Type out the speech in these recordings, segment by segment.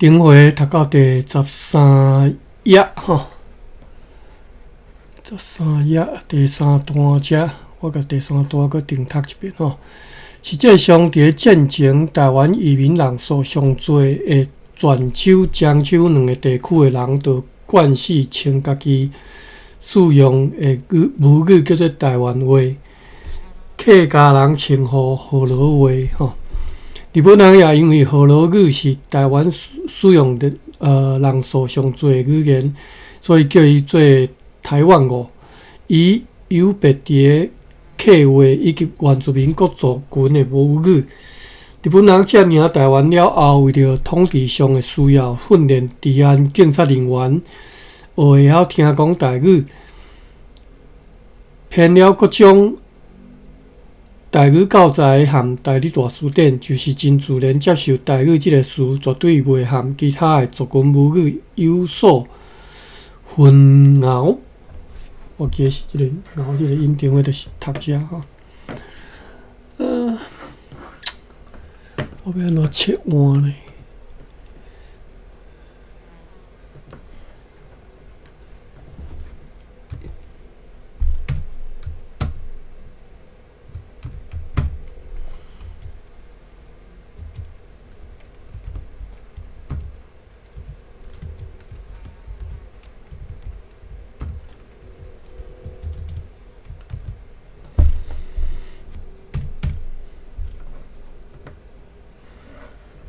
頂回讀到第13頁吼，十三頁第三段遮，我共第三段閣重讀一遍吼。實際上，佇咧戰前，台灣移民人數上濟的泉州、漳州兩个地區的人，就慣勢稱家己使用的語母語叫做台灣話，客家人稱呼河洛話吼。日本人也因為河洛語是台灣使用的人數上濟的語言，所以叫伊做台灣語，以有別佇咧客話以及原住民各族群的母語。日本人佔領台灣了後，為著統治上的需要，訓練治安警察人員，學會曉聽講台語，編了各種台語教材和台語大辭典，就是真自然接受台語這个詞，絕對袂和其他的族群母語有所混淆。我記得是這个，然後這个音定位就是讀遮吼。我欲按怎切換呢？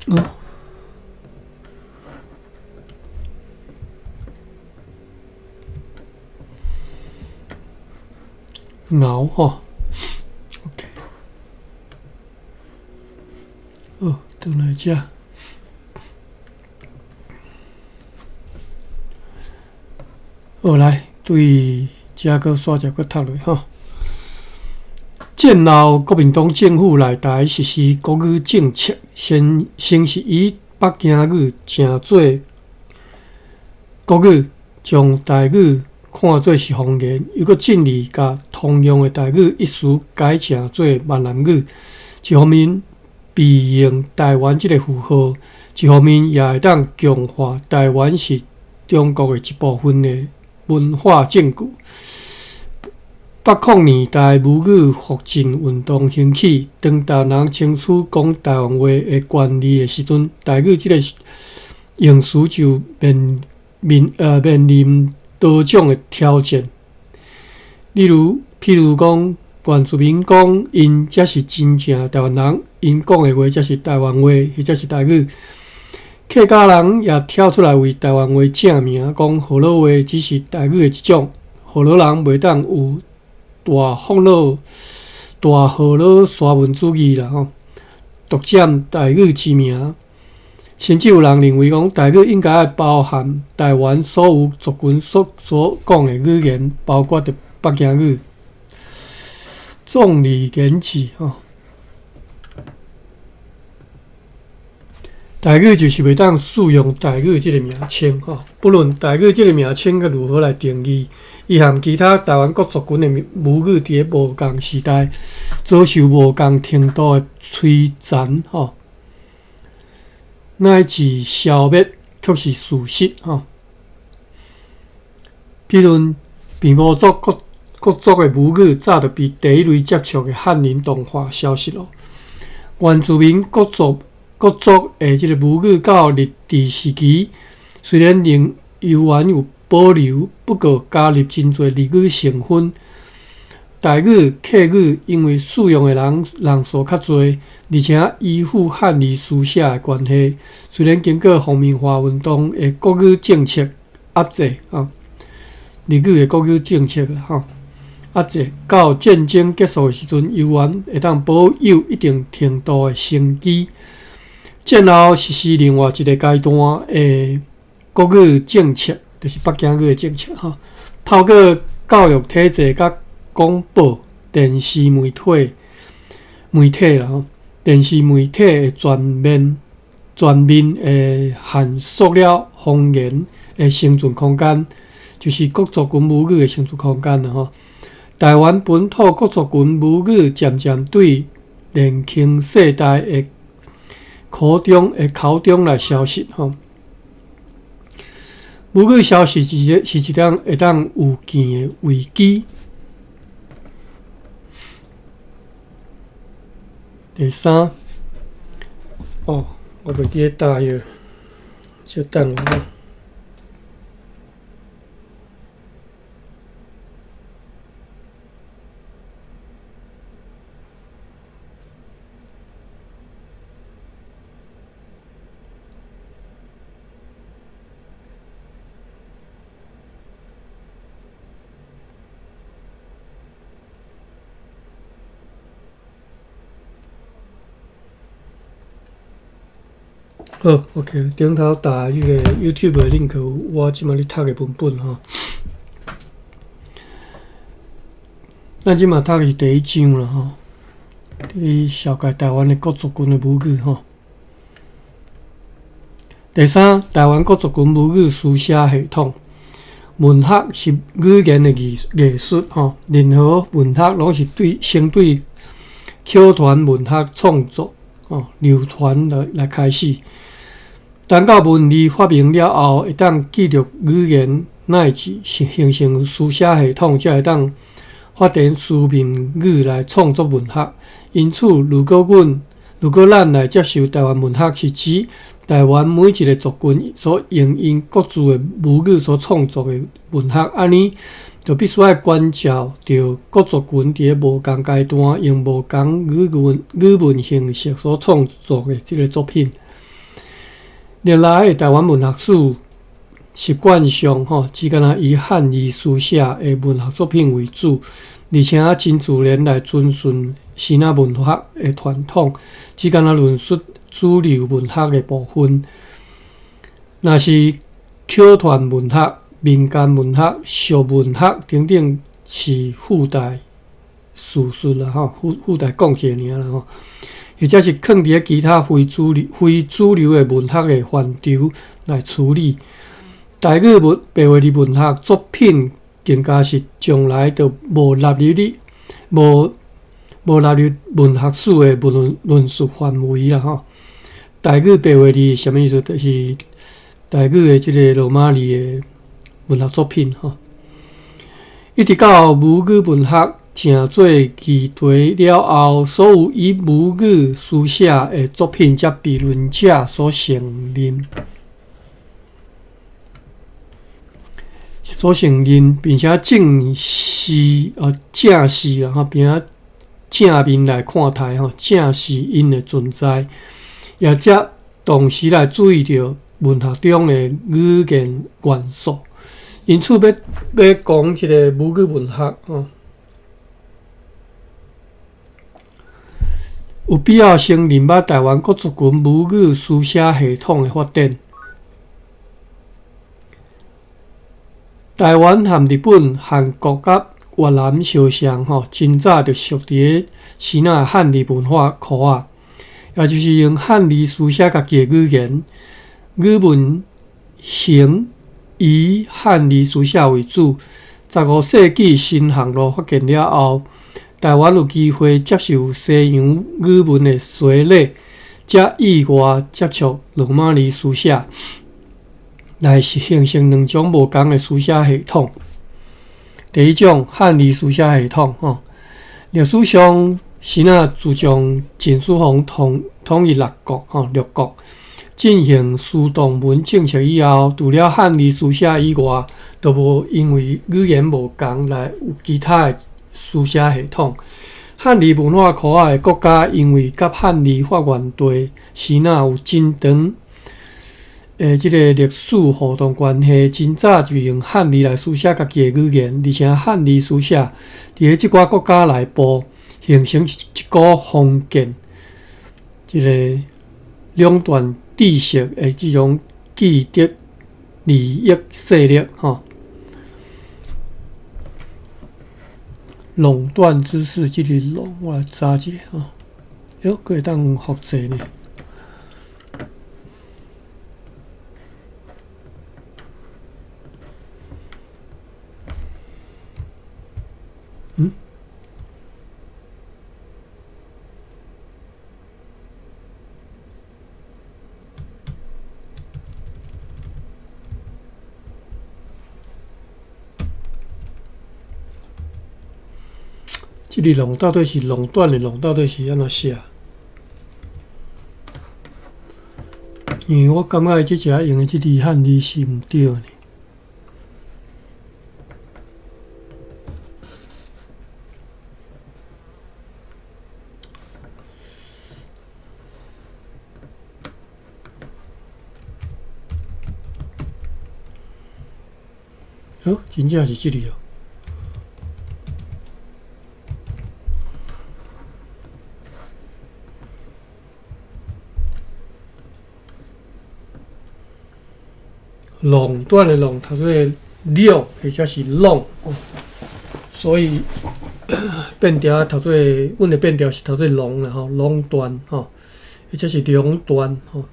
哦，熬吼，OK，好，轉來遮。好來，對遮閣煞只閣讀落吼。戰後，國民黨政府來台實施國語政策，先是以北京語成做國語，將台語看做是方言，又閣進而共通用的台語一詞改成做閩南語。一方面避用台灣這个符號，一方面也會當強化台灣是中國的一部分的文化證據。八零年代母語復振運動興起，當台灣人爭取講台灣話的權利的時陣，台語這个用詞就面臨多種的挑戰。例如，譬如講，原住民講𪜶才是真正的台灣人，𪜶講的話才是台灣話，或者是台語。客家人也跳出來為台灣話正名，講河洛話只是台語的一種，河洛人袂當有大福佬、大河洛沙文主義啦吼，獨佔台語之名。甚至有人認為講台語應該愛包含台灣所有族群所講的語言，包括著北京語。總而言之吼，台語就是袂當使用台語這个名稱吼，不論台語這个名稱閣如何來定義，伊和其他台灣各族群的母語佇咧無仝時代遭受無仝程度的摧殘吼，乃至消滅，卻是事實吼。比如，平埔族各族的母語早就被第一類接觸的漢人同化消失囉。原住民各族的這个母語到日治時期，雖然仍猶原有保留，不過加入真濟日語成分。台語、客語因為使用的人數較濟，而且依附漢字書寫的關係，雖然經過皇民化運動的國語政策壓制，吼，日語的國語政策吼壓制，到戰爭結束的時陣，猶原會當保有一定程度的生機。戰後實施另外一个階段的國語政策，就是北京語的政策吼，透過教育體制佮廣播、電視媒體啦吼，電視媒體的全面的限縮了方言的生存空間，就是各族群母語的生存空間啦吼。台灣本土各族群母語漸漸對年輕世代的口中來消失吼。母語消失是一是一種會當預見的危機。第三，哦，我袂記得打彼個，小等我。好，OK，頂頭打彼個 YouTube 的 link，我這馬咧讀的文本吼。咱這馬讀的是第一章啦吼，佇紹介臺灣的各族群的母語吼。第三，臺灣各族群母語書寫系統。文學是語言的藝藝術吼，任何文學攏是對先對口傳文學創作吼流傳來來開始。等到文字發明了後，會當記錄語言乃至是形成書寫系統，才會當發展書面語來創作文學。因此，如果阮如果咱來接受臺灣文學，是指臺灣每一个族群所用𪜶各自的母語所創作的文學，按呢就必須愛關照著各族群佇咧無仝階段用無仝語文語文形式所創作的這个作品。歷來的臺灣文學史習慣上吼，只敢若以漢字書寫的文學作品為主，而且真自然來遵循支那文學的傳統，只敢若論述主流文學的部分。若是口傳文學、民間文學、俗文學等等，是附帶事實啦吼，附附帶講一下爾啦吼。或者是囥佇咧其他非主流、非主流的文學的範疇來處理。台語文白話字文學作品，更加是從來就無納入咧，無無納入文學史的論論述範圍啦吼。台語白話字啥物意思？就是台語的這个羅馬字的文學作品吼。一直到母語文學成做議題了後，所有以母語書寫的作品才被論者所承認，所承認，並且正視呃正視啦吼，並且正面來看待吼，正視𪜶的存在，也才同時來注意著文學中的語言元素。因此，欲欲講這个母語文學吼，有必要先認捌臺灣各族群母語書寫系統的發展。臺灣和日本、韓國佮越南相像吼，真早就屬佇咧支那漢字文化箍仔，也就是用漢字書寫家己的語言，語文型以漢字書寫為主。15世紀新航路發現了後，臺灣有機會接受西洋語文的洗禮，才意外接觸羅馬字書寫，來形成兩種無仝的書寫系統。第一種漢字書寫系統，吼，歷史上支那自從秦始皇統統一六國，吼六國進行書同文政策以後，除了漢字書寫以外，就無因為語言無仝來有其他的書寫系統。漢字文化箍仔的國家，因為佮漢字發源地支那有真長的這个歷史互動關係，真早就用漢字來書寫家己的語言，而且漢字書寫佇咧這寡國家內部形成一股封建，這个壟斷知識的這種既得利益勢力，吼。壟斷知識，這個壟我來查一下吼，喲，閣會當複製呢。嗯？這个壟到底是壟斷的壟，到底是按怎寫？因為我感覺這隻用的這字漢字是毋對的。好，真正是這裡哦。壟斷的壟讀做兩，或者是攏，所以變調讀做，阮的變調是讀做龍啦吼，壟斷吼，或者是兩斷吼。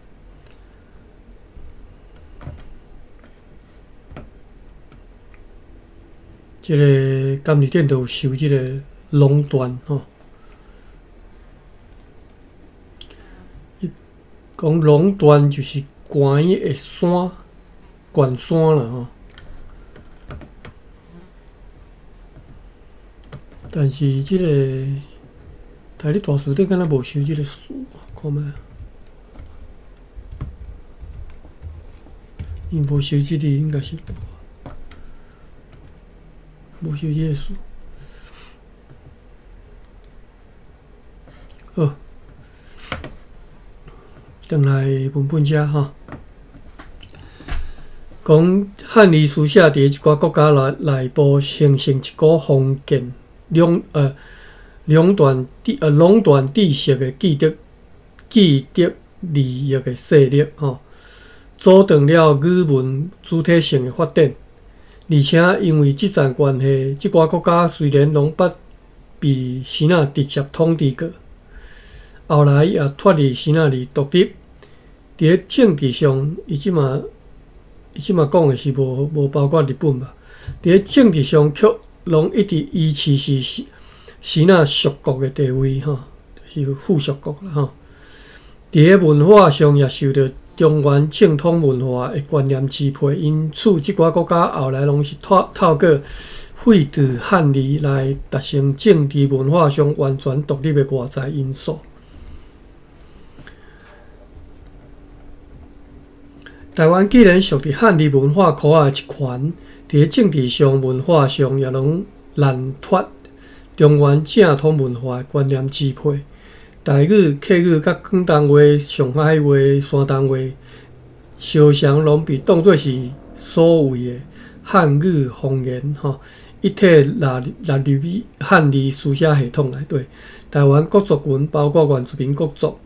這个監理店都有收這个壟斷吼。講壟斷就是懸的山。懸山啦吼，但是這個台語大辭典敢若無收這個詞，看覓，伊無收這個應該是無收這個詞。好，轉來文本遮吼。講漢字書寫佇一寡國家內內部形成一股封建壟呃壟斷知壟斷知識的既得既得利益的勢力吼，阻斷了語文主體性的發展。而且因為這層關係，這寡國家雖然攏捌被支那直接統治過，後來也脫離支那而獨立。佇咧政治上，伊這馬。伊這馬講的是無無包括日本吧？佇咧政治上，卻攏一直維持是支那屬國的地位，吼，就是附屬國啦，吼。佇咧文化上也受著中原正統文化的觀念支配，因此這寡國家後來攏是透透過廢除漢字來達成政治文化上完全獨立的外在因素。台灣既然屬佇漢字文化箍仔的一環，佇咧政治上、文化上也攏難脫中原正統文化的觀念支配。台語、客語佮廣東話、上海話、山東話，常常攏被當做是所謂的漢語方言，吼，一體納納入漢字書寫系統內底。台灣各族群，包括原住民各族。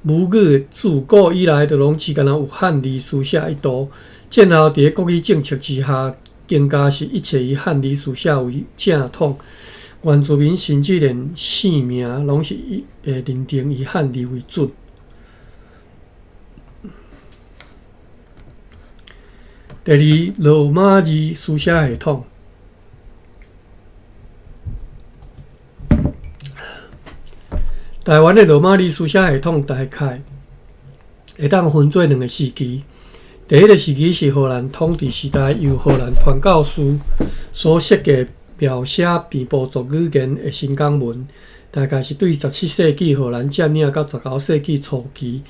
母語自古以來就攏只干焦有漢字書寫一途，戰後佇咧國語政策之下，更加是一切以漢字書寫為正統。原住民甚至連姓名攏是以會認定以漢字為準。第二，羅馬字書寫系統。台灣的羅馬字書寫系統大概會當分做兩個時期。第一個時期是荷蘭統治時代，由荷蘭傳教士所設計描寫平埔族語言的新港文，大概是對17世紀荷蘭佔領到19世紀初期。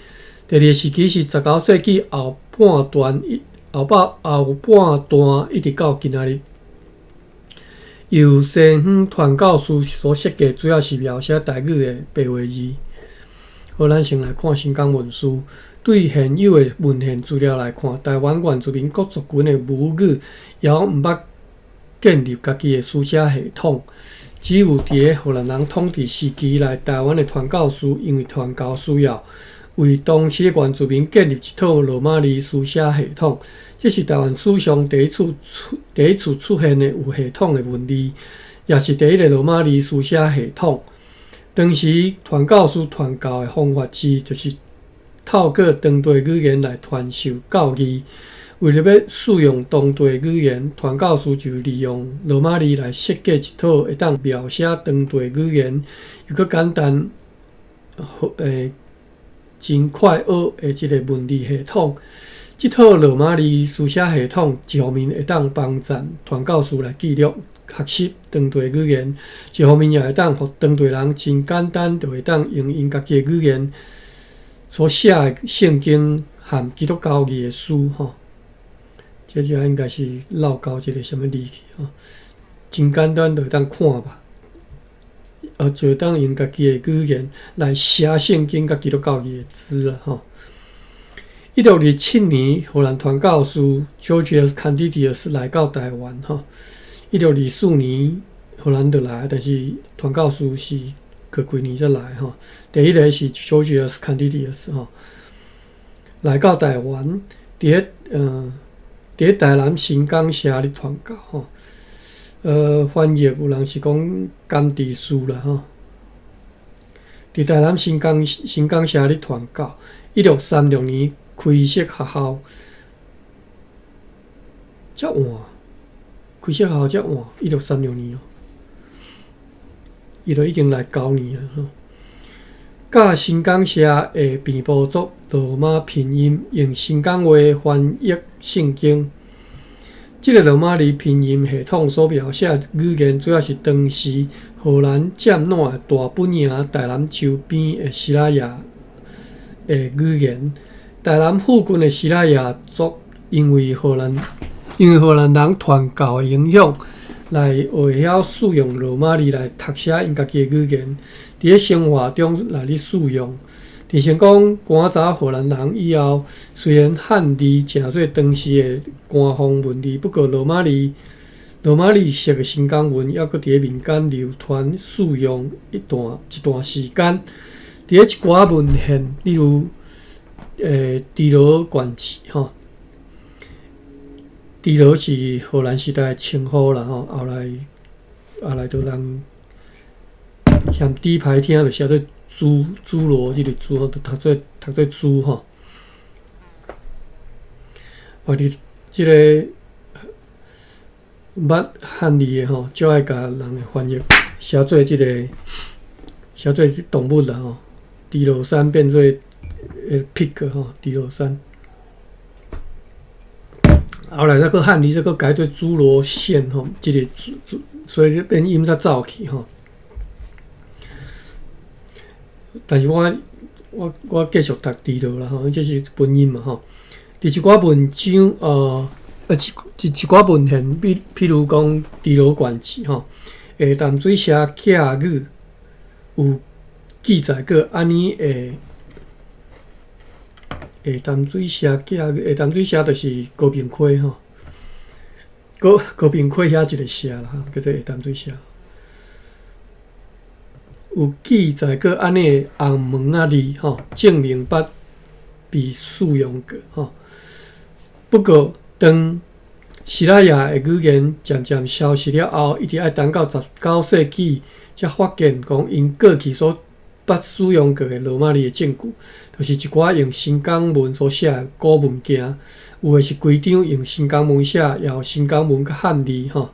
第二個時期是19世紀後半段一後半後半段一直到今仔日。由西方傳教士所設計，主要是描寫台語的白話字。好，咱先來看新港文書。對現有的文獻資料來看，台灣原住民各族群的母語猶毋捌建立家己的書寫系統。只有佇咧荷蘭人統治時期來台灣的傳教士，因為傳教需要，為當時的原住民建立一套羅馬字書寫系統。這是台灣史上第一次出第一次出現的有系統的文字，也是第一个羅馬字書寫系統。當時傳教士傳教的方法之一，就是透過當地語言來傳授教義。為了欲使用當地語言，傳教士就利用羅馬字來設計一套會當描寫當地語言又閣簡單、真快學的這个文字系統。這套羅馬字書寫系統，一方面會當幫助傳教士來記錄學習當地語言，一方面也會當予當地人真簡單就會當用𪜶家己的語言所寫的聖經和基督教義的書吼。這只應該是漏勾一个啥物字去吼，真簡單就會當看吧，就會當用家己的語言來寫聖經佮基督教義的書啦吼。1627年，荷蘭傳教士 Georgius Candidius 來到台灣吼。1624年，荷蘭就來，但是傳教士是過幾年才來吼。第一个是 Georgius Candidius 吼，來到台灣，佇咧台南新港社咧傳教吼。翻譯有人是講甘地書啦吼。佇台南新港社咧傳教，1636年開設學校，遮晚，開設學校遮晚，一六三六年哦，伊都已經來九年啊吼。教新港社的平埔族羅馬拼音，用新港話翻譯聖經。這个羅馬字拼音系統所描寫語言，主要是當時荷蘭佔領的大本營台南周邊的西拉雅的語言。台南附近的西拉雅族，因為荷蘭人傳教的影響，來會曉使用羅馬字來讀寫𪜶家己的語言，佇咧生活中來咧使用。佇成講趕走荷蘭人以後，雖然漢字成做當時的官方文字，不過羅馬字式的新港文猶閣佇咧民間流傳使用一段時間。佇咧一寡文獻，例如豬羅縣志吼，豬羅是荷蘭時代的稱呼啦吼，後來就人嫌豬歹聽，就寫做豬羅，這个豬就讀做豬吼。我佇這个捌漢字的吼，足愛共人的翻譯寫做這个寫做動物啦吼，豬羅山變做 pig 吼，豬羅山。後來那個漢字再閣改做諸羅縣吼，這個豬，所以變音才走去吼。但是我繼續讀豬羅啦吼，這是本音嘛吼。佇一寡文章，佇一寡文獻，譬如講《豬羅縣志》吼，下淡水社客語有記載過按呢的。下淡水社客語，下淡水社就是高屏溪吼，高屏溪遐一个社啦，叫做下淡水社。有記載過按呢的紅毛仔字吼，證明捌被使用過吼。不過，當西拉雅的語言漸漸消失了後，一直愛等到19世紀才發現講𪜶過去所捌使用過的羅馬字的證據，就是一寡用新港文所寫的古文件，有的是規張用新港文寫，也有新港文佮漢字吼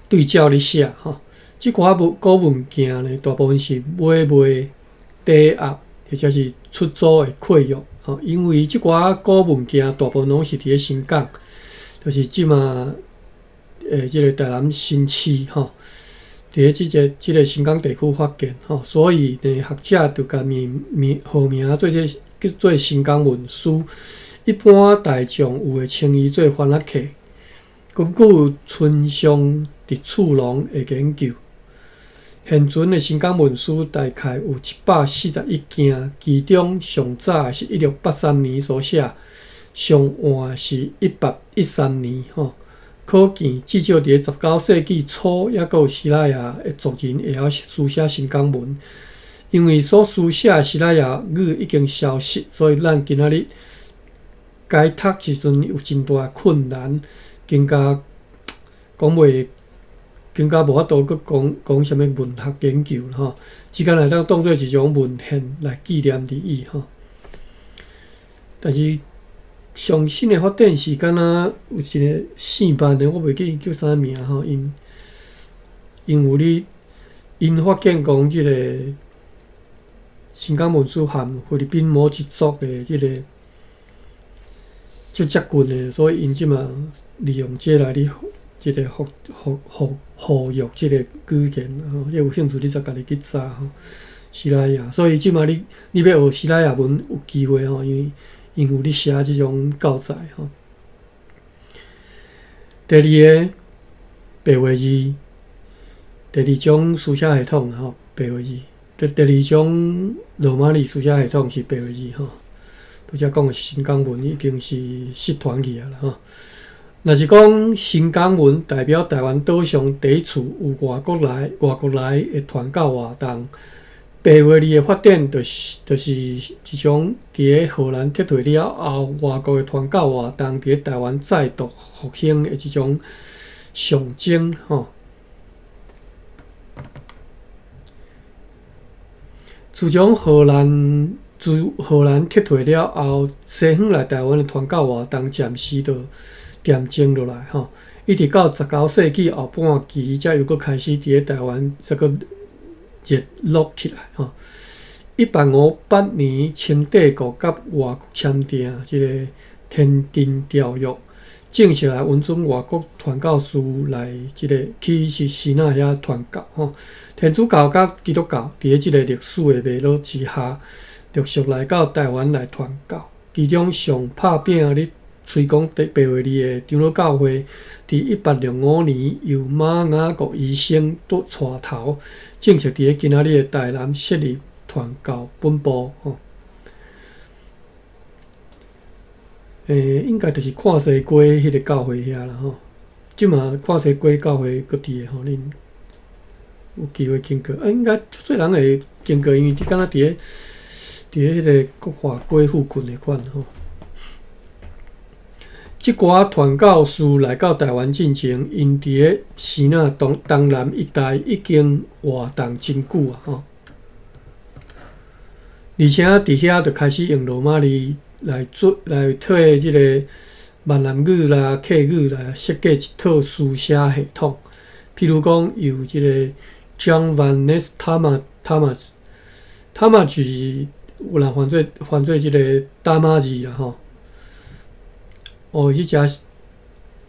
對照咧寫吼。這寡古文件呢，大部分是買賣、抵押或者是出租的契約吼。因為這寡古文件大部分攏是佇咧新港，就是這馬這个台南新市吼。佇咧這个新港地區發現吼，所以呢，學者就共名號名做這叫做新港文書。一般大眾有會稱伊做番仔契。根據村上佇次郎的研究，現存的新港文書大概有141件，其中上早的是1683年所寫，上晚是1813年吼。可見，至少佇咧19世紀初，猶閣有西拉雅的族人會曉書寫新港文。因為所書寫的西拉雅語已經消失，所以咱今仔日解讀時陣有真大的困難，更加講袂，更加無法度閣講講啥物文學研究吼。只敢會當當做一種文獻來紀念而已吼。但是上新的發展是敢若有一个姓范的，我袂記叫啥名吼。𪜶有咧，𪜶發現講這个新港文書和菲律賓某一族的這个足接近的，所以𪜶這馬利用這來咧這个復復復復育這个語言吼，有興趣你才家己去查吼。西拉雅，所以這馬你你欲學西拉雅文有機會吼，因為𪜶有咧寫這種教材吼。第二个白話字，第二種書寫系統吼，白話字。第第二種羅馬字書寫系統是白話字吼。拄才講的新港文已經是失傳去啊啦吼。若是講新港文代表台灣島上第一次有外國來外國來的傳教活動，白話字的發展就是就是一種佇咧荷蘭撤退了後，外國的傳教活動佇咧台灣再度復興的這種象徵吼。自從荷蘭自荷蘭撤退了後，西方來台灣的傳教活動暫時就恬靜落來吼，一直到19世紀後半期，才又閣開始佇咧台灣才閣熱絡起來吼。1858年，清帝國佮外國簽訂這个天津條約，正式來允准外國傳教士來這个去是支那遐傳教吼。天主教佮基督教佇咧這个歷史的脈絡之下，陸續來到台灣來傳教。其中上拍拚咧推廣白話字的長老教會，佇1805年由馬雅各醫生帶頭，正式佇咧今仔日的台南設立傳教本部吼。欸，應該就是看西街彼个教會遐啦吼。這馬看西街教會閣佇咧吼，恁有機會經過，啊，應該足濟人會經過，因為佇敢若佇咧佇咧彼个國華街附近的款吼。這寡傳教士來到台灣進前，𪜶佇咧支那東東南一帶已經活動真久啊吼。而且佇遐就開始用羅馬字來做來替這个閩南語啦、客語來設計一套書寫系統。譬如講，由這个 John Van Ness Talmage，Talmage 有人翻做翻做這个打馬字啦吼。哦，伊這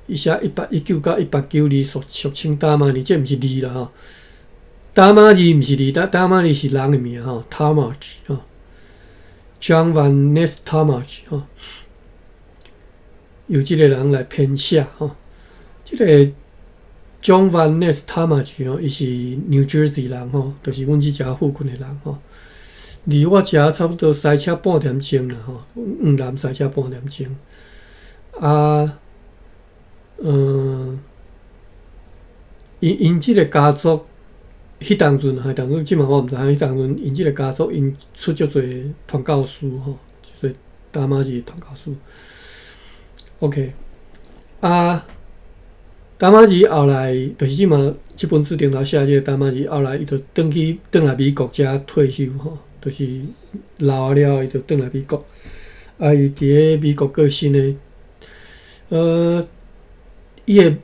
伊寫1819到1892俗俗稱打馬字，這毋是字啦吼。打馬字毋是字，打打馬字是人的名吼，Talmage 吼，John Van Ness Talmage 吼，由這个人來編寫吼。這个 John Van Ness Talmage 吼，伊是 New Jersey 人吼，就是阮這遮附近的人吼。離我遮差不多駛車半點鐘啦吼，往南駛車半點鐘。啊，嗯，𪜶𪜶這个家族，彼當陣，彼當陣，這馬我毋知影。彼當陣，𪜶這个家族𪜶出足濟傳教士吼，足濟打馬字傳教士。OK，啊，打馬字後來就是這馬這本書頂頭寫這个打馬字，後來伊就轉去轉來美國遮退休吼，就是老了，伊就轉來美國。啊，伊佇咧美國過身的。伊的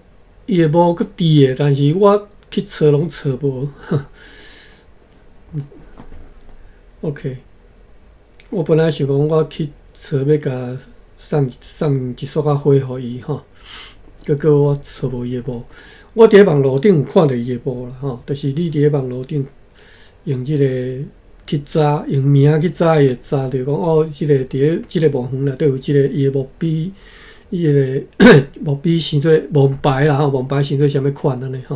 伊的墓閣佇的，但是我去揣攏揣無。OK，我本來想講我去揣欲共送送一束仔花予伊吼，結果我揣無伊的墓。我佇咧網路頂有看著伊的墓啦吼，就是你佇咧網路頂用這個去查，用名去查，伊會查著講哦，這個佇咧這個墓園內底有這個伊的墓碑。伊个墓碑生做墓牌啦吼，墓牌生做啥物款按呢吼？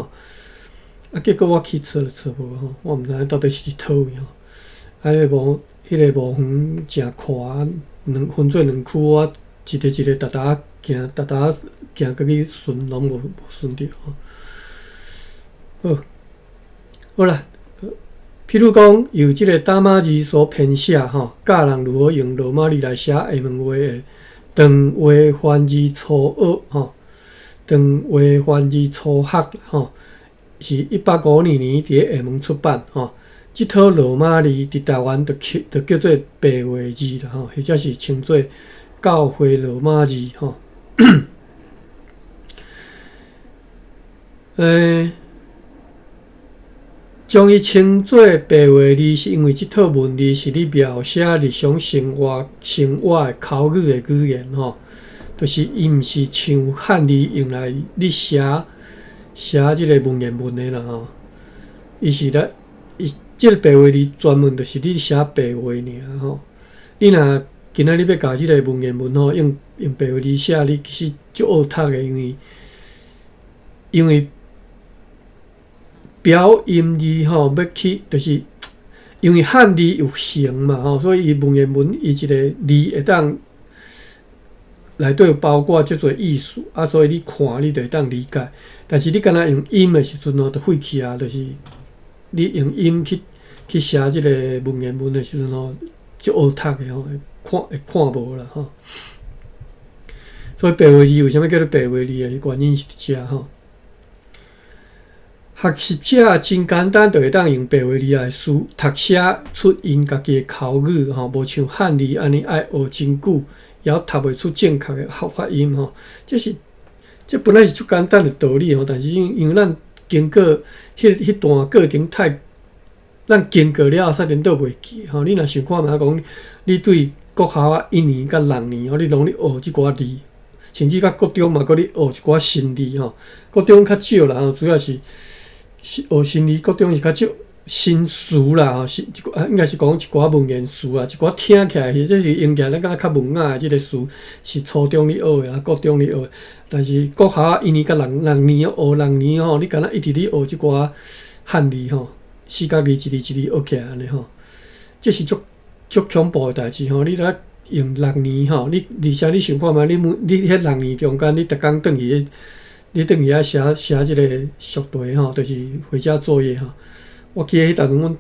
啊，結果我去揣就揣無吼，我毋知影到底是佇佗位吼。啊，彼个墓，彼个墓園誠闊，兩分做兩區，我一个一个沓沓行，沓沓行過去巡，攏無無巡著吼。好，好啦，譬如講，由這个打馬字所編寫吼，教人如何用羅馬字來寫廈門話的。長話翻字初學吼，長話翻字初學吼，是1852年佇咧廈門出版吼。這套羅馬字佇台灣就就叫做白話字啦吼，或者是稱做教會羅馬字吼。欸，將伊稱做白話字，是因為這套文字是咧描寫日常生活生活的口語的語言吼，就是伊毋是像漢字用來咧寫寫這个文言文的啦吼。伊是咧，伊這个白話字專門就是你寫白話爾吼。你若今仔日欲共這个文言文吼，用白話字寫，你其實足惡讀的，因為表音字吼，欲去就是因為漢字有形嘛吼，所以伊文言文伊一個字會當內底有包括足濟意思，啊，所以你看你就會當理解。但是你敢若用音的時陣吼，就廢去啊，就是你用音去寫這个文言文的時陣吼，足惡讀的吼，會看會看無啦吼。所以白話字為啥物叫做白話字的原因是佇遮吼。學習者真簡單，就會當用白話字來書讀寫出𪜶家己的口語吼，無像漢字按呢愛學真久，也讀袂出正確的發音吼。這是這本來是足簡單的道理吼，但是因為咱經過彼段過程太，咱經過了後，煞顛倒袂記吼。你若想看覓講，你對國校啊一年佮六年吼，你攏咧學這寡字，甚至到國中嘛，閣咧學一寡新字吼。國中較少啦吼，主要是學新字，國中是較少新詞啦吼，是一寡應該是講一寡文言詞啊，一寡聽起來或者是用起來咱感覺較文雅的這个詞，是初中咧學的啊，國中咧學的。但是國校一年佮六年學六年吼，你敢若一直咧學這寡漢字吼，四角字一字一字學起來按呢吼，這是足足恐怖的代誌吼。你若用六年吼，你而且你想看覓，你每你彼六年中間，你逐工轉去，你轉去遐寫寫這个習題吼，就是回家作業吼。我記得彼當陣，阮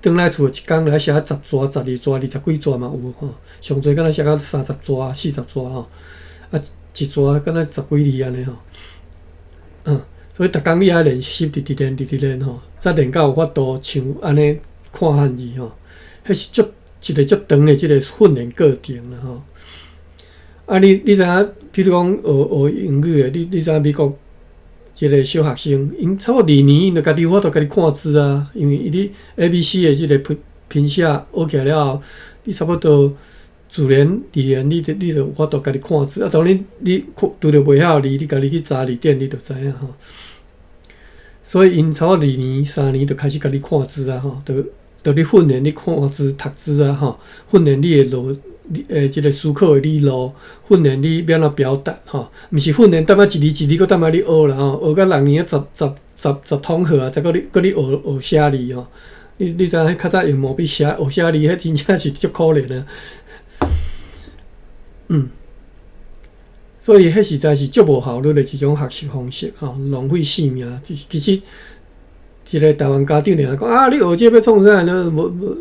轉來厝一工來寫十紙、十二紙、二十幾紙嘛有吼，上濟敢若寫到三十紙、四十紙吼，啊一紙敢若十幾字按呢吼。所以逐工你愛練習，直直練，直直練吼，才練到有法度像按呢看漢字吼，彼是足一个足長的這个訓練過程啦吼。啊你，你知影？比如講學學英語的，你知影美國這个小學生，𪜶差不多二年，𪜶就家己有法度家己看字啊。因為伊你 A、B、C 的這个拼寫學起來了後，你差不多自然而然，你就有法度家己看字。啊，當然你看拄著袂曉的字，你家己去查字典，你就知影吼。所以𪜶差不多二年、三年就開始家己看字啊吼，就咧訓練你看字、讀字啊吼，訓練你的腦。你這个思考的理路，訓練你欲按怎表達吼，毋是訓練踮遐一字一字閣踮遐咧學啦吼，學到六年啊十十十十通好啊，才閣咧閣咧學學寫字吼。你知影彼較早用毛筆寫學寫字，彼真正是足可憐啊。所以彼實在是足無效率的一種學習方式吼，浪費性命。其實，一个台灣家長定定講啊，你學這欲創啥？無無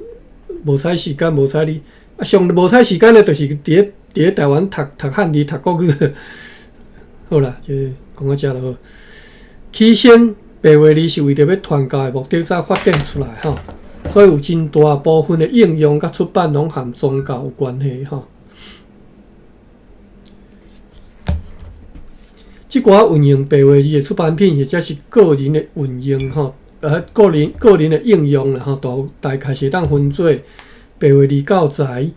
無嘥時間，無睬你。啊，上無嘥時間的，就是佇咧台灣讀讀漢字、讀國語。好啦，這講到遮就好。起先白話字是為著欲傳教的目的才發展出來吼，所以有真大部分的應用佮出版攏和宗教有關係吼。這寡運用白話字的出版品，或者是個人的運用吼，個人的應用啦吼，大概是會當分做白話字教材、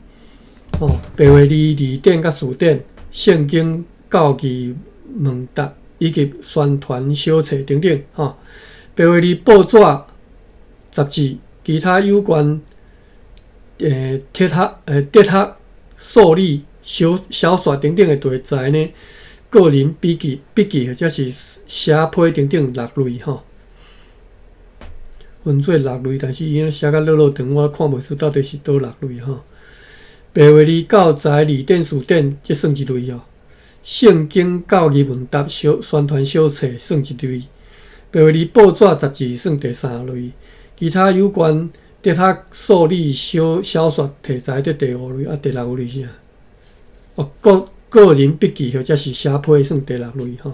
吼，白話字字典佮詞典、聖經教義問答以及宣傳小冊等等，吼，白話字報紙、雜誌、其他有關哲學、數理、小說等等的題材呢，個人筆記或者是寫批等等六類，吼。分做六類，但是伊寫甲落落長，我看袂出到底是佗六類吼。白話字教材、字典、詞典，這算一類哦。聖經教義問答小宣傳小冊算一類。白話字報紙、雜誌算第三類。其他有關哲學、數理、小說題材，這第五類。啊，第六類是啥？哦，個人筆記或者是寫批算第六類吼。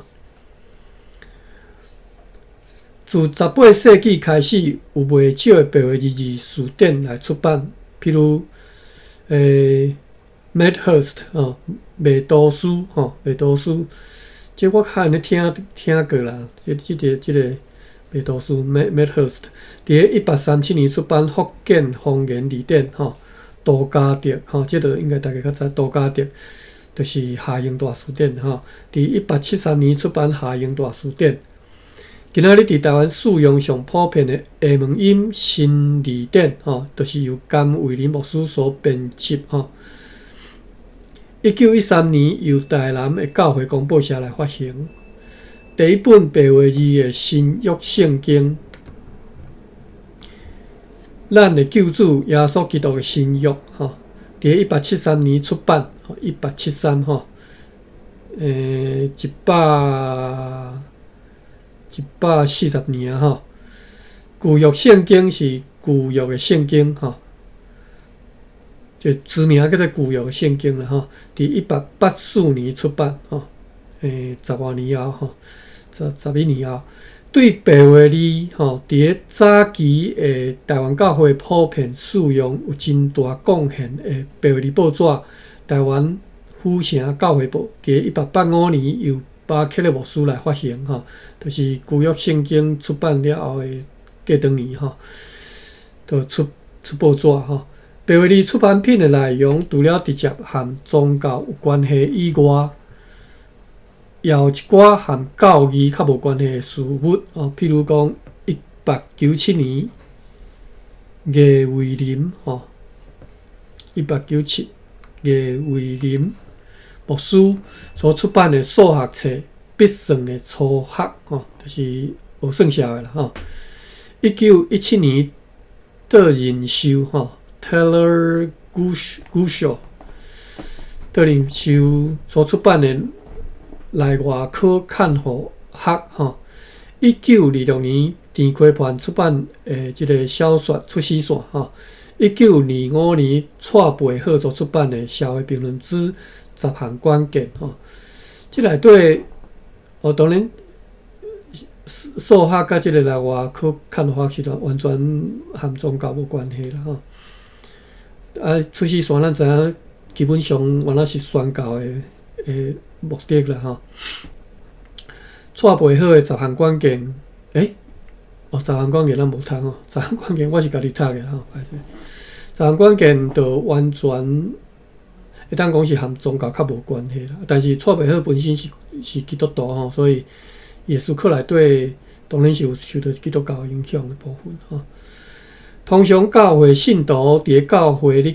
自18世紀開始，有袂少的白話字詞典來出版，譬如，Medhurst 吼，麥多斯吼，麥多斯，這我較按呢聽過啦。這個麥多斯 Medhurst，佇咧1837年出版《福建方言字典》吼，杜嘉德吼，這个應該大家較知，杜嘉德就是夏英大辭典吼，佇1873年出版《夏英大辭典》。今仔日佇台灣使用上普遍的英文音新字典，吼，就是由甘為霖牧師所編輯，吼。1913年由台南的教會公報社來發行。第一本白話字的新約聖經，咱的救主耶穌基督的新約，吼，佇1873年出版，1873吼，140年吼。舊約聖經是舊約的聖經，吼，這書名叫做舊約聖經啦，吼。佇1884年出版，吼，十外年後，吼，十一年後，對白話字，吼，佇咧早期的台灣教會普遍使用有真大貢獻的白話字報紙《台灣府城教會報》，佇1885年由巴克勒牧師來發行，吼，就是舊約聖經出版了後的過當年，吼，就出報紙，吼。白話字出版品的內容，除了直接和宗教有關係以外，也有一寡和教義較無關係的事物，哦，譬如講，1897年魏偉林，吼，1897魏偉林牧師所出版的數學冊《筆算的初學》，吼，就是學算數的啦，吼。1917年，杜仁壽，吼，Taylor Gushel，杜仁壽所出版的《內外科看護學》吼。1926年，田溪畔出版的這个小說《出死線》吼。1925年，蔡培火所出版的《社會評論之十項關鍵》吼。這內底，哦，當然數學佮這个內外科看護學是完全和宗教無關係啦，吼。啊，出死線咱知影，基本上原來是宣教的目的啦，吼。蔡培火的十項關鍵，哦，十項關鍵咱無讀吼，十項關鍵我是家己讀的吼，歹勢。十項關鍵就完全會當講是和宗教較無關係啦。但是蔡培火本身是基督徒吼，所以伊的思考內底當然是有受著基督教影響的部分吼。通常教會信徒佇咧教會咧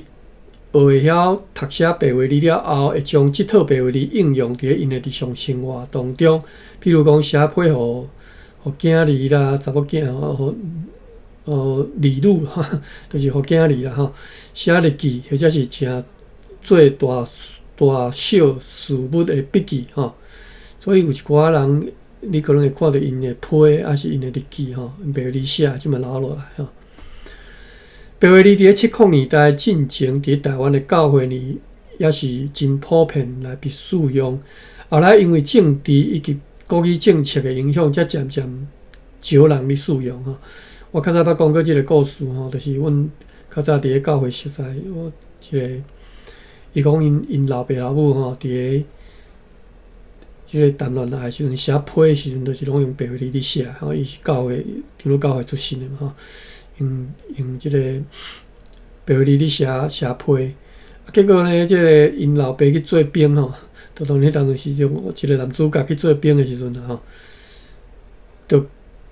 學會曉讀寫白話字了後，會將這套白話字應用佇咧𪜶的日常生活當中。譬如講寫批予囝兒啦、查某囝予兒女，就是予囝兒啦吼。寫日記或者是誠做大大小事務的筆記吼。所以有一寡人，你可能會看著𪜶的批，抑是𪜶的日記吼，用白話字寫，這嘛留落來吼。白話字佇咧70年代進前，佇台灣的教會裡也是真普遍來被使用。後來因為政治以及國語政策的影響，才漸漸少人咧使用吼。我較早捌講過這个故事吼，就是阮較早佇咧教會熟似，我一个伊講𪜶老爸老母吼，佇咧這个談戀愛的時陣寫批的時陣，就是攏用白話字咧寫吼。伊是教會長老教會出身的嘛吼。用這个白話字咧寫批，啊，結果呢，這个𪜶老爸去做兵吼，就當彼當陣時陣，一个男主角去做兵的時陣吼，就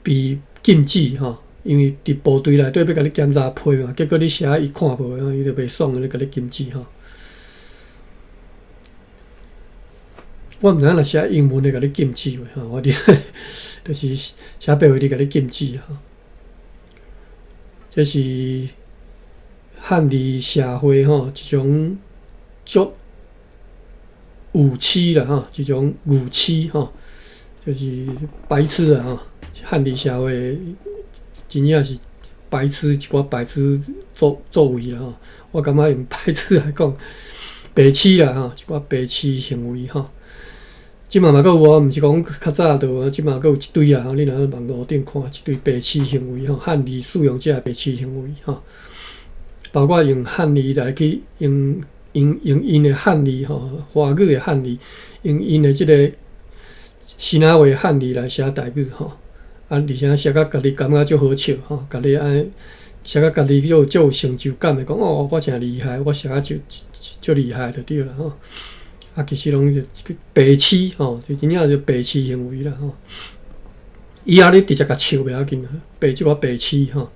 被禁止吼，因為佇部隊內底欲共你檢查批嘛，結果你寫伊看無，伊就袂爽，咧共你禁止吼。我毋知影若寫英文會共你禁止袂吼，我佇就是寫白話字共你禁止吼。這是漢字社會吼一種足愚癡啦吼，一種愚癡吼，就是白痴啦吼。漢字社會真正是白痴，一寡白痴作為啦吼。我感覺用白痴來講，白痴啦吼，一寡白痴行為吼。這馬嘛閣有哦，毋是講較早就有，這馬閣有一堆啊！你若網路頂看一堆白痴行為吼，漢字使用者的白痴行為吼，包括用漢字來去用𪜶的漢字吼，華語的漢字，用𪜶的這个支那話漢字來寫台語吼，啊，而且寫甲家己感覺足好笑吼，家己按呢寫甲家己足有成就感的，講哦，我誠厲害，我寫甲足厲害就對啦吼。啊，其實攏是白痴吼，就真正是白痴行為啦吼。以後你直接共笑袂要緊，白這寡白痴吼。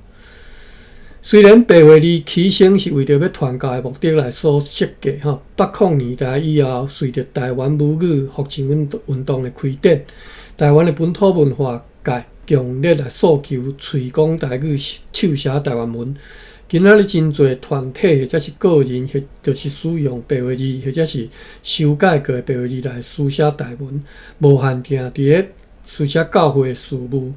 雖然白話字起先是為著欲傳教的目的來所設計吼，800年代以後，隨著台灣母語復振運動的開展，台灣的本土文化界強烈來訴求喙講台語、手寫台灣文。今仔日真濟團體或者是個人，或就是使用白話字，或者是修改過的白話字來書寫台文，無限定佇咧書寫教會的事務，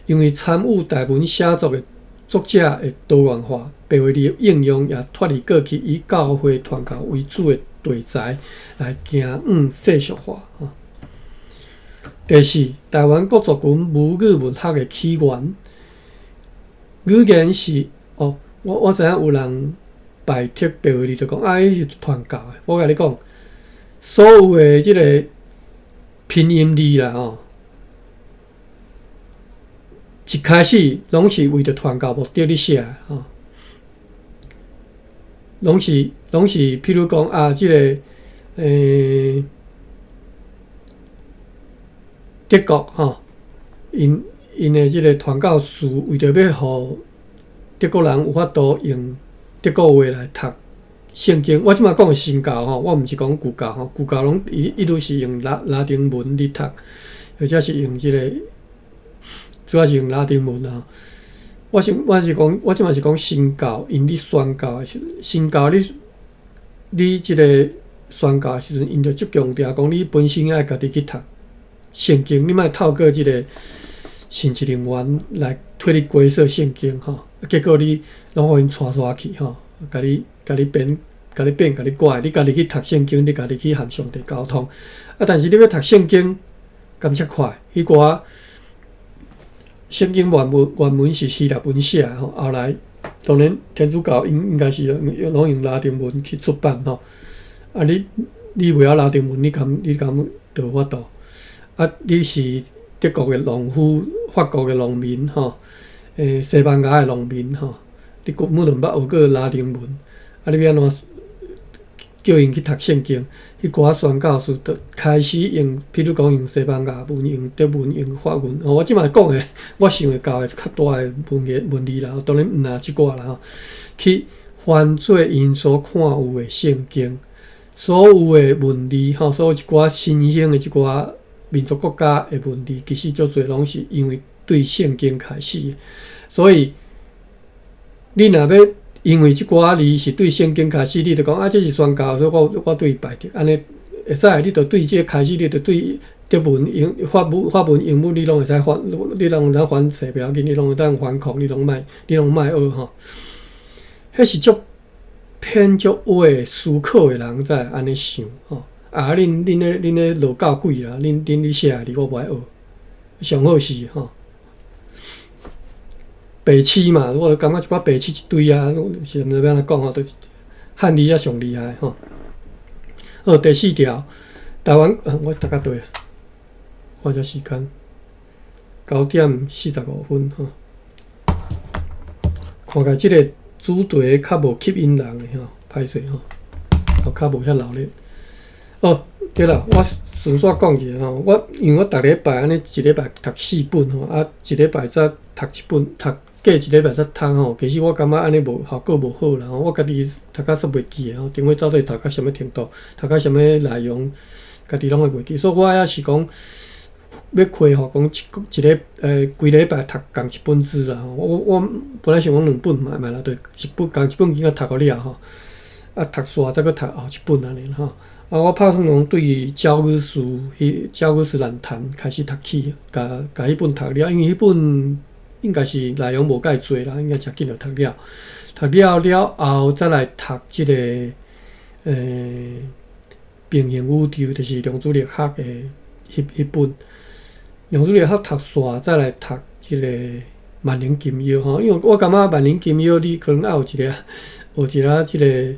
因為參與台文寫作的作者的多元化，白話字的應用也脫離過去以教會傳教為主的題材，來走向世俗化。第四，台灣各族群母語文學的起源，語言是哦，我知影有人排斥白話字，就講啊，彼是傳教的。我共你講，所有的這个拼音字啦吼，一開始攏是為著傳教目的咧寫的吼，攏是，譬如講啊，這个德國吼，𪜶的這个傳教士為著欲予德國人有法度用德國話來讀聖經。我這擺講的新教吼，我毋是講舊教吼，舊教攏一路是用拉丁文咧讀，或者是用這个，主要是用拉丁文啊。我是講，我這擺是講新教，𪜶咧宣教的時，新教你這个宣教的時陣，𪜶就足強調講，你本身愛家己去讀聖經，你莫透過這个神職人員來替你解說聖經吼。結果你攏予𪜶帶帶去吼，共你變、共你變、共你改，你家己去讀聖經，你家己去和上帝溝通。啊，但是你欲讀聖經，敢遮快？彼寡聖經原文是希臘文寫的吼，後來當然天主教應該是攏用拉丁文去出版吼。啊你袂曉拉丁文，你敢就有法度？啊，你是德國的農夫、法國的農民吼，西班牙的農民吼，你根本就毋捌學過拉丁文，啊，你欲按怎叫𪜶去讀聖經？彼寡宣教士就開始用，譬如講用西班牙文、用德文、用法文。我這擺講的，我想會到的較大的文言文字啦，當然毋若這寡啦吼，去翻做𪜶所看有的聖經，所有的文字吼，所有一寡新興的這寡民族國家的文字，其實足濟攏是因為對聖經開始的。所以你若欲因為這寡字是對聖經開始，你就講啊，這是宣教，所以我對伊排斥。按呢會使，你就對這個開始，你就對德文、英法文、英文，你攏會使反，你攏會當反冊袂要緊，你攏會當反抗，你攏莫學吼。彼是足偏足歪思考的人才會按呢想吼。啊，恁咧落教鬼啦，恁咧寫的字我無愛學，上好是吼。白痴嘛，我就感覺一寡白痴一堆啊，是毋知欲按怎講吼，就是漢字才上厲害吼。好，第四條，台灣，我讀較對，看下時間，9點45分吼。看起來這个主題較無吸引人的吼，歹勢吼，也較無遐鬧熱。哦，對啦，我順紲講一下吼，我因為我逐禮拜按呢一禮拜讀四本吼，啊，一禮拜才讀一本，讀過一禮拜才讀吼。其實我感覺按呢無效果無好啦吼，我家己讀甲煞袂記的吼，頂回到底讀甲啥物程度，讀甲啥物內容，家己攏會袂記，所以我也是講欲恢復講一一個規禮拜讀仝一本書啦吼。我本來想講兩本嘛，嘛啦，就一本仝一本經甲讀予了吼，啊，讀煞再閣讀後一本按呢吼。啊，我拍算講對教語書，彼教語師難談開始讀起，共彼本讀了，因為彼本應該是內容無介濟啦，應該誠緊就讀了。讀了了後，再來讀這个平行宇宙，就是量子力學的彼本。量子力學讀煞，再來讀這个萬能金鑰吼。因為我感覺萬能金鑰，你可能愛有一个，學一下這个，學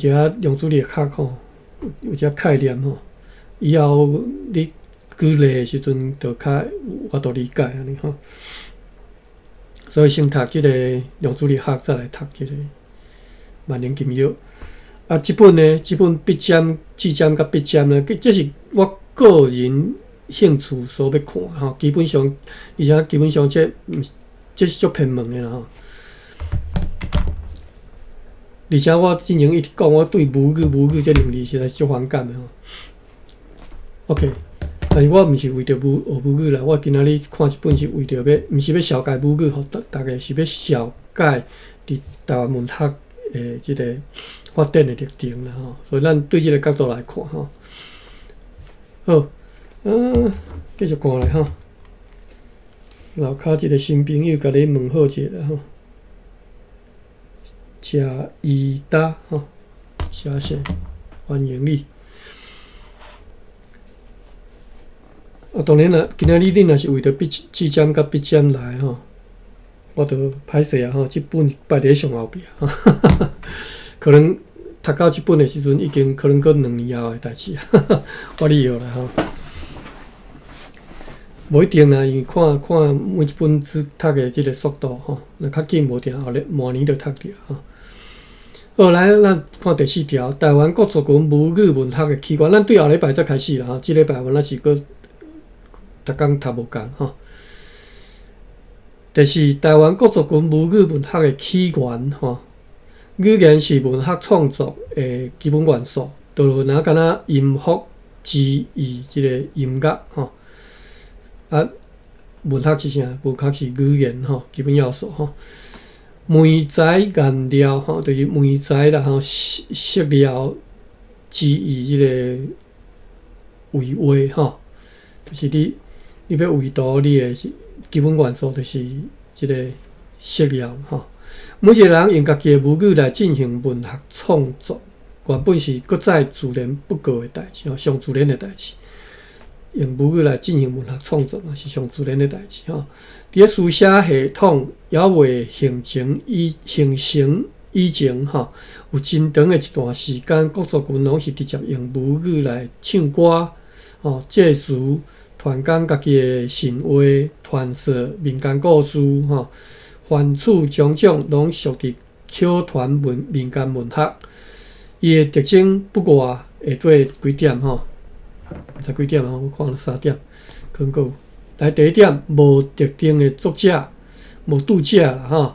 一下量子力學吼，有一個概念吼，以後你舉例的時陣，就較有法度理解按呢吼。所以先讀這个量子力學，再來讀這个萬能金鑰。啊，這本呢，這本筆尖、指尖佮筆尖呢，這是我個人興趣所欲看吼。基本上，而且基本上這毋是這是足偏門的啦吼。而且我之前一直講，我對母語母語這兩字實在是足反感的吼。OK，但是我毋是為著母學母語啦，我今仔日看這本是為著欲，毋是欲紹介母語予逐逐家，是欲紹介佇台灣文學的這个發展的歷程啦吼。所以咱對這个角度來看吼。好，繼續看來吼。樓跤一个新朋友共你問好一下啦吼。食伊達吼，謝謝，歡迎你。啊，當然啦，今仔日恁若是為著筆紙尖佮筆尖來吼，我就歹勢啊吼，這本擺佇咧上後壁，可能讀到這本的時陣，已經可能閣2年後的代誌啊，我理由啦吼。無一定啦，因為看看每一本書讀的這个速度吼，若較緊無定後日明年就讀著吼。好，來，咱看第四條，台灣各族群母語文學的起源。咱對後禮拜才開始啦吼，這禮拜阮猶是閣逐工讀無仝吼。第四，台灣各族群母語文學的起源吼，語言是文學創作的基本元素，就若敢若音符、字義這个音樂吼。啊，文學是啥？文學是語言吼，基本要素吼。媒材顏料吼，就是媒材啦吼，色料之於這个繪畫吼，就是你欲繪圖，你的基本元素就是這个色料吼。每一个人用家己的母語來進行文學創作，原本是閣再自然不過的代誌吼，上自然的代誌。用母語來進行文學創作嘛，是上自然的代誌吼。佇咧書寫系統猶未形成以前吼，有真長的一段時間，各族群攏是直接用母語來唱歌、吼祭詞、傳講家己的神話、傳說、民間故事吼，凡此種種攏屬佇口傳文民間文學。伊的特徵不外下底幾點吼。毋知幾點啊？我看了三點，可能閣有。來，第一點，無特定的作者，無著者啦吼，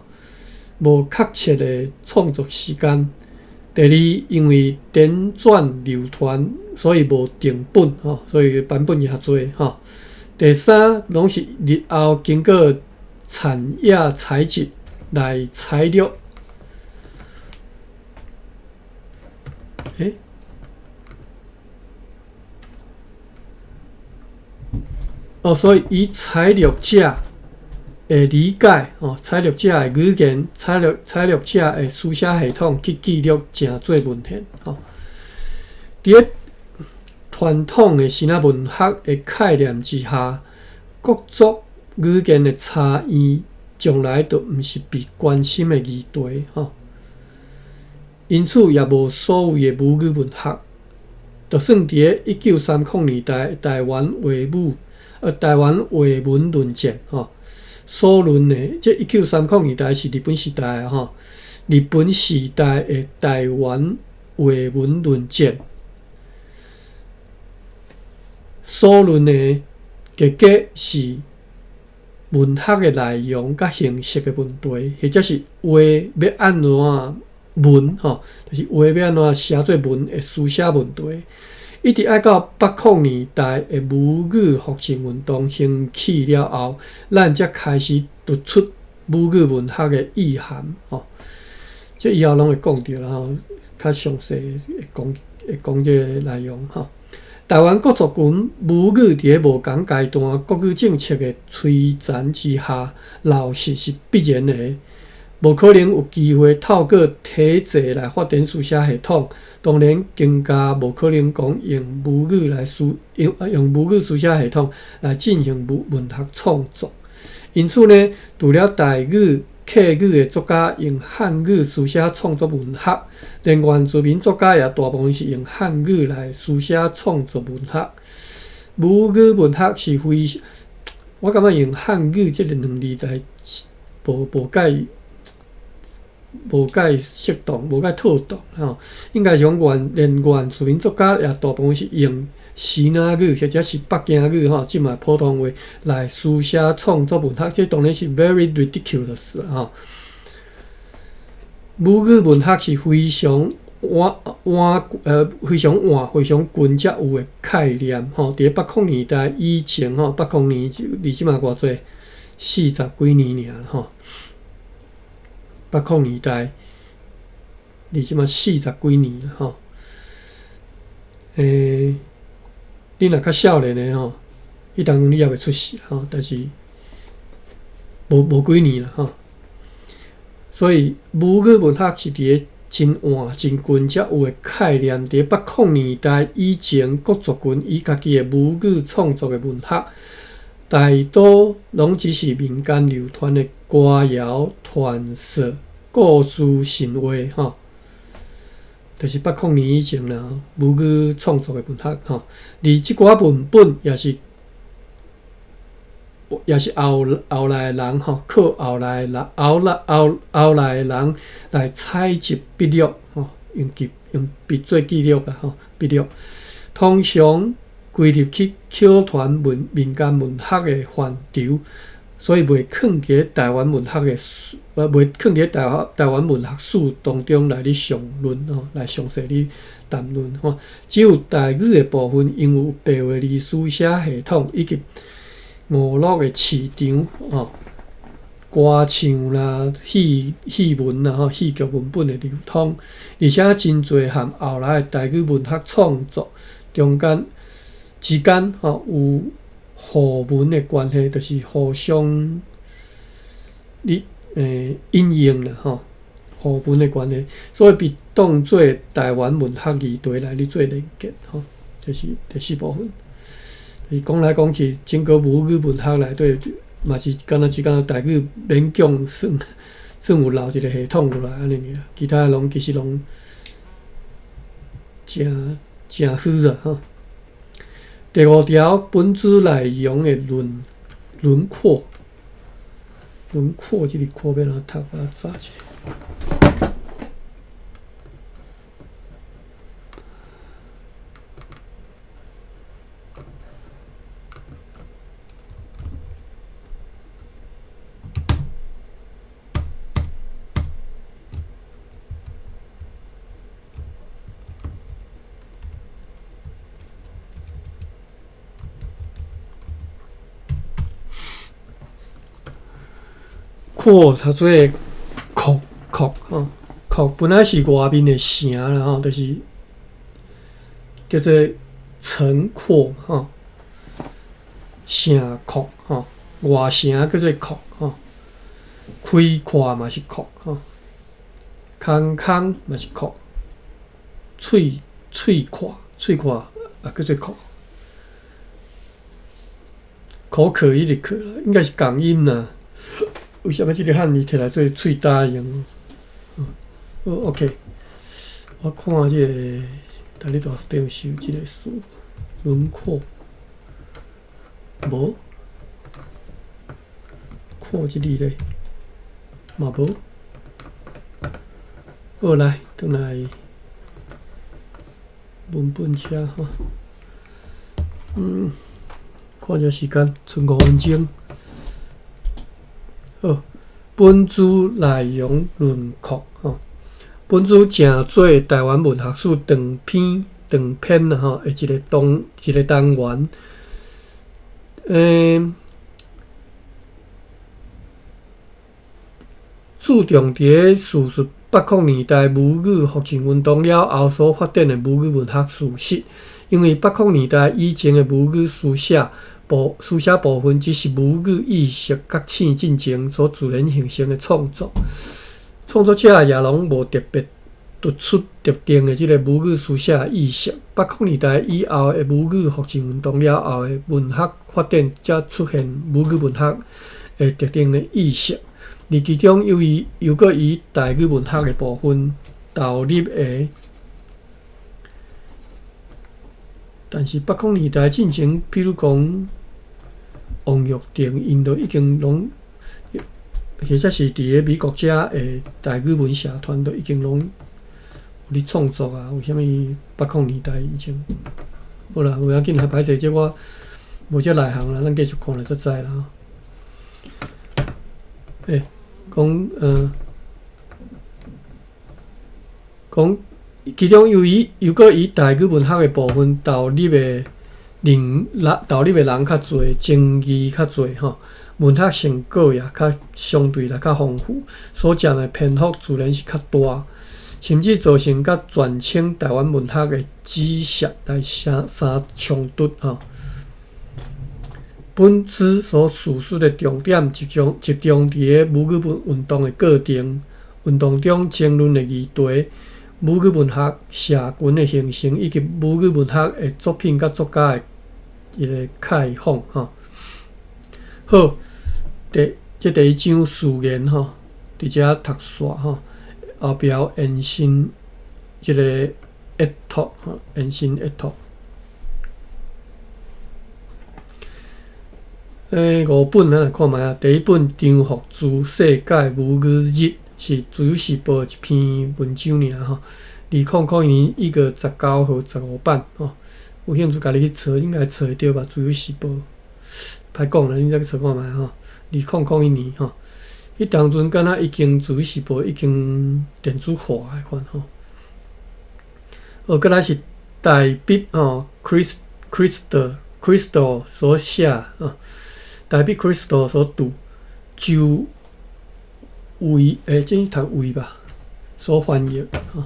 無確切的創作時間。第二，因為輾轉流傳，所以無定本吼，所以版本誠濟吼。第三，攏是日後經過產業採集來採錄。欸哦，所以以採錄者的理解，哦，採錄者的語言，採錄者的書寫系統去記錄，成做文獻。吼，佇咧傳統的生仔文學的概念之下，各族語言的差異，從來就毋是被關心的議題。吼，因此也無所謂的母語文學。就算佇咧1930年代台灣話語。台灣話文論戰吼，所論的這1930年代是日本時代吼，日本時代的台灣話文論戰所論的結果是文學的內容佮形式的問題，或者是話欲按怎文吼，就是話欲按怎寫做文的書寫問題。一直愛到80年代的母語復振運動興起了後，咱才開始突出母語文學的意涵吼。這以後攏會講著啦吼，較詳細會講會講這个內容吼。台灣各族群母語佇咧無仝階段國語政策的摧殘之下，流失是必然的。無可能有機會透過體制來發展書寫系統，當然更加無可能講用母語來書用用母語書寫系統來進行文文學創作。因此呢，除了台語、客語的作家用漢語書寫創作文學，連原住民作家也大部分是用漢語來書寫創作文學。母語文學是非，我感覺用漢語這兩字來無無介。無介適當，無介妥當吼。應該是講原連原住民作家也大部分是用支那語或者是北京語吼，這馬普通話來書寫創作文學，這當然是 very ridiculous 吼。母語文學是非常晚晚呃非常晚非常近才有的概念吼。佇咧八空年代以前吼，八空年離這馬偌濟四十幾年爾吼。八空年代離這馬四十幾年吼。你若較少年的吼，彼當陣你猶未出世吼，但是無幾年啦吼。所以母語文學是佇咧真晚真近才有的概念。佇咧八空年代以前，各族群以家己的母語創作的文學，大多攏只是民間流傳的歌謠、傳說、故事、神話吼。就是八空年以前啦，母語創作的文學吼，而這寡文本也是後後來的人吼，靠後來人後來後後來的人來採集筆錄吼，用記用筆做記錄啦吼，筆錄通常歸入去口傳文民間文學的範疇，所以袂囥佇咧台灣文學的袂囥佇咧台灣文學史當中來咧詳論吼，來詳細咧談論吼。只有台語的部分，因為有白話字書寫系統以及娛樂的市場吼，歌唱啦、戲戲文啦、吼戲劇文本的流通，而且真濟和後來的台語文學創作中間之間吼有互文的關係，就是互相咧引用啦吼，互文的關係，所以被當做台灣文學議題來咧做連結吼，這是第四部分。伊講來講去，整個母語文學內底嘛是敢若只敢若台語勉強算算有留一個系統落來按呢爾，其他攏其實攏誠誠虛啦吼。第五條，本書內容的輪廓，輪廓這個廓欲按怎讀？我查一下。廓讀做擴擴吼，擴本來是外面的城啦吼，就是叫做城廓吼，城擴吼，外城叫做擴吼，開闊嘛是擴吼，空空嘛是擴，喙喙闊喙闊也叫做擴，口渴一直渴，應該是共音啦。為啥物這個漢字摕來做喙焦用？好，OK，我看這個，台語大辭典有收這個詞，輪廓，無，擴這字咧，嘛無。好，來，轉來文本遮吼。看這時間，賰5分鐘。好，本書內容輪廓吼，本書誠做台灣文學史長篇長篇啦吼，的一個單元。注重佇咧敘述八空年代母語復振運動了後所發展的母語文學事實，因為八空年代以前的母語書寫部分只是母語意識覺醒進前所自然形成的創作，創作者也攏無特別突出特定的這個母語書寫意識。八空年代以後的母語復振運動了後的文學發展，才出現母語文學的特定的意識。而其中又以又閣以台語文學的部分投入的，但是八空年代進前，比如講王玉婷，𪜶都已經攏，或者是佇咧美國遮的台語文社團，都已經攏有咧創作啊。為啥物八空年代以前？無啦，無要緊啦，歹勢，這我無遮內行啦，咱繼續看咧才知啦吼。欸，講呃，講其中由於又閣以台語文學的部分投入的人，投入的人較濟，爭議較濟吼，文學成果也較相對來較豐富，所佔的篇幅自然是較大，甚至造成佮全稱台灣文學的指涉來相相衝突吼。本書所敘述的重點集中集中佇咧母語文運動的過程，運動中爭論的議題，母語文學社群的形成，以及母語文學的作品佮作家的一个概況吼。好，第這第一章序言吼，佇遮讀煞吼，後壁有延伸這个閱讀吼，延伸閱讀。欸，五本咱來看覓啊。第一本張福珠《世界母語日》是《自由時報》一篇文章爾吼。2001年1月19號15版吼。有興趣家己去查，應該查會著吧？《自由時報》歹講啦，恁再去查看覓吼。2001年吼，彼當陣敢若已經《自由時報》已經電子化的款吼。哦，閣來是大筆吼，Chris Crystal Crystal 所寫啊。大筆 Crystal 所著，周衛欸，這是讀衛吧？所翻譯吼。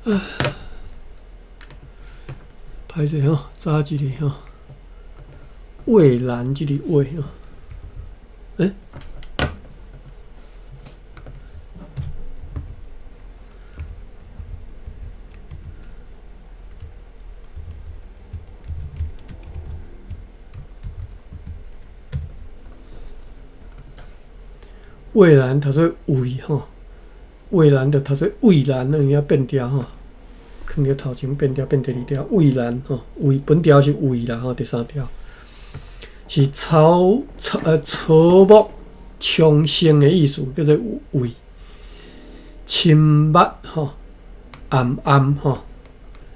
啊，歹勢吼，早一个吼，蔚藍這个蔚吼，欸？蔚藍讀做蔚吼，蔚藍就讀做蔚藍，有影變調吼，囥佇頭前變調變第二條，蔚藍吼，蔚本調是蔚啦吼，第三條是草草呃草木蒼生的意思，叫做蔚。深密吼，暗暗吼，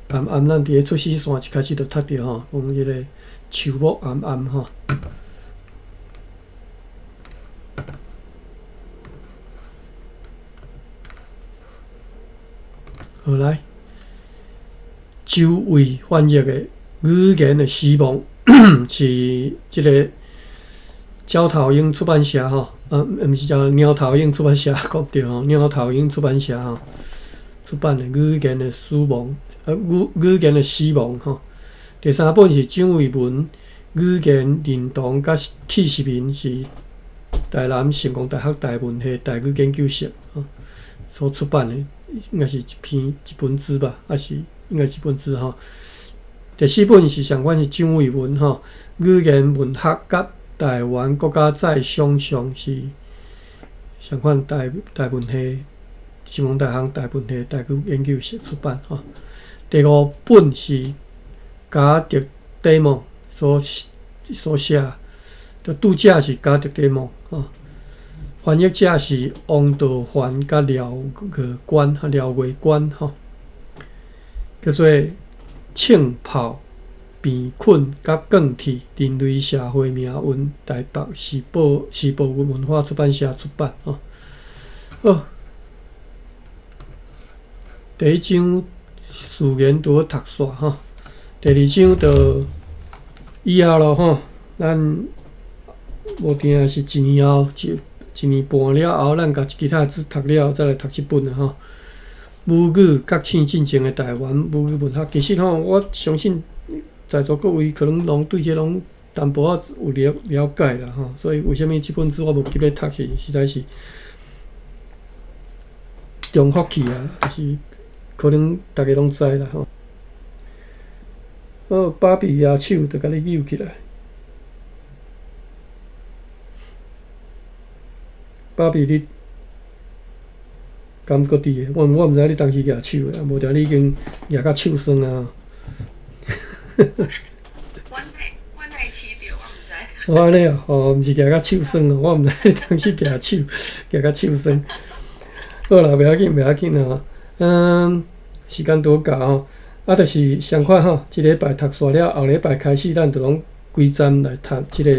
暗暗，咱佇咧出死山一開始就讀著吼，講這个樹木暗暗吼。好來，周衛翻譯的《語言的死亡》是這个鳥頭鷹出版社吼，毋是叫貓頭鷹出版社，講對吼，貓頭鷹出版社吼出版的《語言的死亡》，語語言的死亡吼。第三本是蔣渭文《語言認同佮去殖民》，是台南成功大學台文系台語研究室吼所出版的。應該是一篇一本書吧，還是應該是一本書吼。第四本是相關是蔣渭文吼，語言文學佮台灣國家再想像是相款台台文系成功大學台文系台語研究室出版吼。第五本是嘉德戴蒙所所寫，著著者是嘉德戴蒙吼。翻譯者是王道凡佮廖月關、廖月關吼，叫做《銃炮、病菌佮鋼鐵：人類社會命運》，台北時報時報文化出版社出版吼。好，第一章序言拄好讀煞吼，第二章就以後咯吼，咱無定是一年後一。一年半了後，咱共其他書讀了，再來讀這本啊吼。母語覺醒進前的台灣母語文學，其實吼，我相信在座各位可能攏對這攏淡薄仔有了了解啦吼。所以為啥物這本書我無急咧讀去，實在是重複去啊，就是可能逐家攏知啦吼。好，芭比舉手就共你揪起來。芭比，你敢閣佇？我我毋知你當時舉手的，無定你已經舉甲手酸啊。我我哪會試著，我毋知。哦，按呢哦，哦，毋是舉甲手酸哦，我毋知你當時舉手，舉甲手酸。好啦，袂要緊，袂要緊啊。嗯，時間拄夠吼。啊，就是相款吼，這禮拜讀煞了，後禮拜開始，咱就攏規站來談這个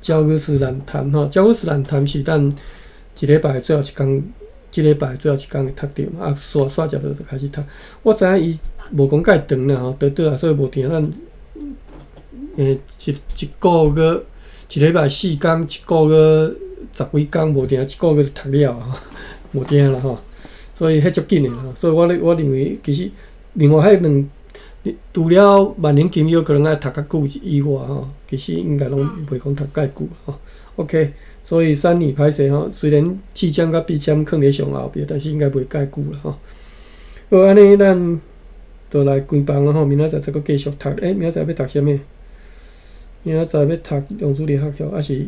教育師難談吼。教育師難談是咱一禮拜最後一工，這禮拜最後一工會讀著嘛。啊，煞煞接就開始讀。我知影伊無講介長啦吼，短短啊，所以無定咱一個月一禮拜四工，一個月十幾工，無定一個月就讀了啊，無定啦吼。所以彼足緊的啦，所以我咧我認為其實另外彼兩，除了萬能金藥可能愛讀較久以外吼，其實應該攏袂講讀介久吼。OK，所以三年歹勢吼，雖然試針佮筆針囥佇上後壁，但是應該袂介久啦吼。好，按呢咱就來關房啊吼，明仔載再閣繼續讀。欸，明仔載欲讀啥物？明仔載欲讀量子力學抑是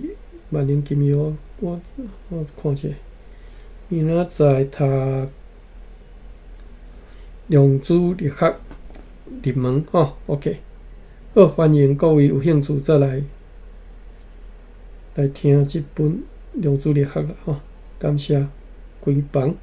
萬能金藥？我看者，明仔載讀量子力學入門吼，OK。好，歡迎各位有興趣再來來聽這本量子力學啦吼。感謝關房。